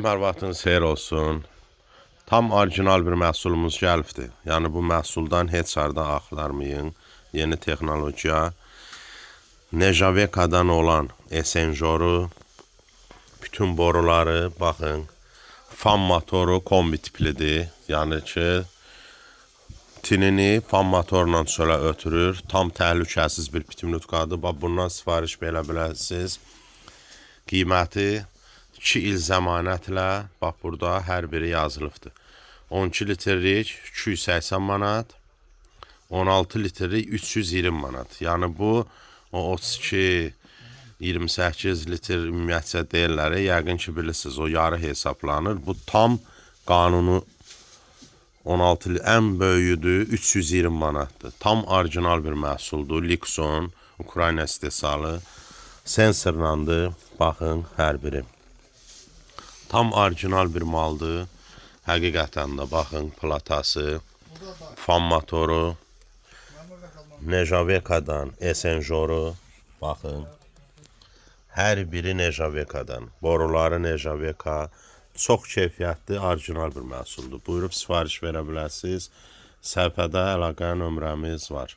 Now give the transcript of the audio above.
Hər vaxtınız xeyir olsun. Tam orijinal bir məhsulumuz gəlibdir. Yəni bu məhsuldan heç harda axtarmayın. Yeni texnologiya. Nejavekadan olan Essenjoru, bütün boruları baxın. Fan motoru kombi tiplidir. Yəni ki, tinini fan motorla çölə ötürür. Tam təhlükəsiz bir pitimlutkadır. Bax bundan sifariş verə bilərsiniz. Qiyməti 2 il zəmanətlə bax burada hər biri yazılıbdır. 12 litrlik 280 manat, 16 litrlik 320 manat. Yəni bu o 32 28 litr ümumiyyətcə deyirlər. Yəqin ki bilirsiniz, o yarı hesablanır. Bu tam qanuni 16 ən böyüyüdür, 320 manatdır. Tam orijinal bir məhsuldur. Lixon, Ukrayna istehsalı. Sensorlandır. Baxın hər biri. Tam orijinal bir maldır. Həqiqətən də baxın platası, fan motoru, Nejavekadan Essenjoru baxın. Hər biri Nejavekadan. Boruları Nejaveka. Çox keyfiyyətli, orijinal bir məhsuldur. Buyurub sifariş verə bilərsiniz. Səhifədə əlaqə nömrəmiz var.